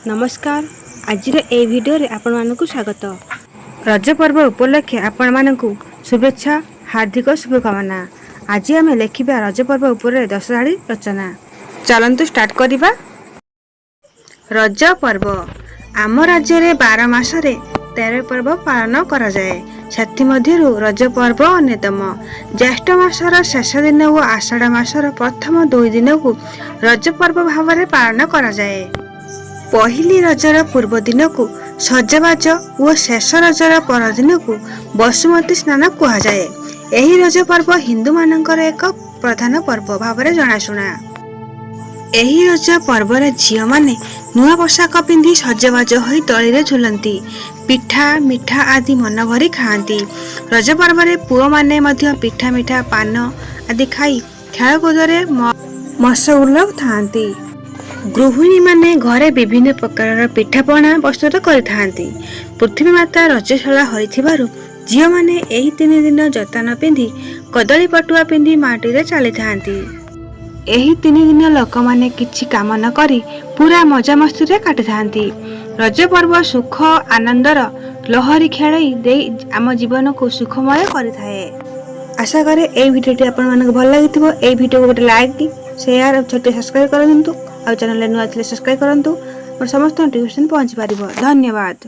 ନମସ୍କାର, ଆଜିର ଏହି ଭିଡ଼ିଓରେ ଆପଣମାନଙ୍କୁ ସ୍ୱାଗତ। ରଜ ପର୍ବ ଉପଲକ୍ଷେ ଆପଣମାନଙ୍କୁ ଶୁଭେଚ୍ଛା, ହାର୍ଦ୍ଦିକ ଶୁଭକାମନା। ଆଜି ଆମେ ଲେଖିବା ରଜ ପର୍ବ ଉପରେ 10 ଧାଡ଼ି ରଚନା। ଚାଲନ୍ତୁ ଷ୍ଟାର୍ଟ କରିବା। ରଜ ପର୍ବ। ଆମ ରାଜ୍ୟରେ 12 ମାସରେ 13 ପର୍ବ ପାଳନ କରାଯାଏ। ସେଥିମଧ୍ୟରୁ ରଜ ପର୍ବ ଅନ୍ୟତମ। ଜ୍ୟେଷ୍ଠ ମାସର ଶେଷ ଦିନ ଓ ଆଷାଢ଼ ମାସର ପ୍ରଥମ 2 ଦିନକୁ ରଜ ପର୍ବ ଭାବରେ ପାଳନ କରାଯାଏ। ପହିଲି ରଜର ପୂର୍ବ ଦିନକୁ ସଜବାଜ ଓ ଶେଷ ରଜର ପରଦିନକୁ ବସୁମତୀ ସ୍ନାନ କୁହାଯାଏ। ଏହି ରଜ ପର୍ବ ହିନ୍ଦୁମାନଙ୍କର ଏକ ପ୍ରଧାନ ପର୍ବ ଭାବରେ ଜଣାଶୁଣା। ଏହି ରଜ ପର୍ବରେ ଝିଅମାନେ ନୂଆ ପୋଷାକ ପିନ୍ଧି ସଜବାଜ ହୋଇ ଦୋଳିରେ ଝୁଲନ୍ତି। ପିଠା, ମିଠା ଆଦି ମନ ଭରି ଖାଆନ୍ତି। ରଜ ପର୍ବରେ ପୁଅମାନେ ମଧ୍ୟ ପିଠା, ମିଠା, ପାନ ଆଦି ଖାଇ ଖେଳକୁଦରେ ମସଗୁଲ ଥାଆନ୍ତି। ଗୃହିଣୀମାନେ ଘରେ ବିଭିନ୍ନ ପ୍ରକାରର ପିଠାପଣା ପ୍ରସ୍ତୁତ କରିଥାନ୍ତି। ପୃଥିବୀ ମାତା ରଜସ୍ୱଳା ହୋଇଥିବାରୁ ଝିଅମାନେ ଏହି 3 ଦିନ ଜୋତା ନ ପିନ୍ଧି, କଦଳୀ ପଟୁଆ ପିନ୍ଧି ମାଟିରେ ଚାଲିଥାନ୍ତି। ଏହି 3 ଦିନ ଲୋକମାନେ କିଛି କାମ ନ କରି ପୁରା ମଜାମସ୍ତିରେ କାଟିଥାନ୍ତି। ରଜ ପର୍ବ ସୁଖ ଆନନ୍ଦର ଲହରୀ ଖେଳେଇ ଦେଇ ଆମ ଜୀବନକୁ ସୁଖମୟ କରିଥାଏ। ଆଶା କରେ ଏଇ ଭିଡ଼ିଓଟି ଆପଣମାନଙ୍କୁ ଭଲ ଲାଗିଥିବ। ଏଇ ଭିଡ଼ିଓକୁ ଗୋଟେ ଲାଇକ୍, ସେୟାର ଆଉ ଛୋଟ ସବସ୍କ୍ରାଇବ୍ କରନ୍ତୁ। ଆଉ ଚ୍ୟାନେଲରେ ନୂଆ ଥିଲେ ସବସ୍କ୍ରାଇବ୍ କରନ୍ତୁ। ମୋର ସମସ୍ତ ନୋଟିଫିକେସନ୍ ପହଞ୍ଚି ପାରିବ। ଧନ୍ୟବାଦ।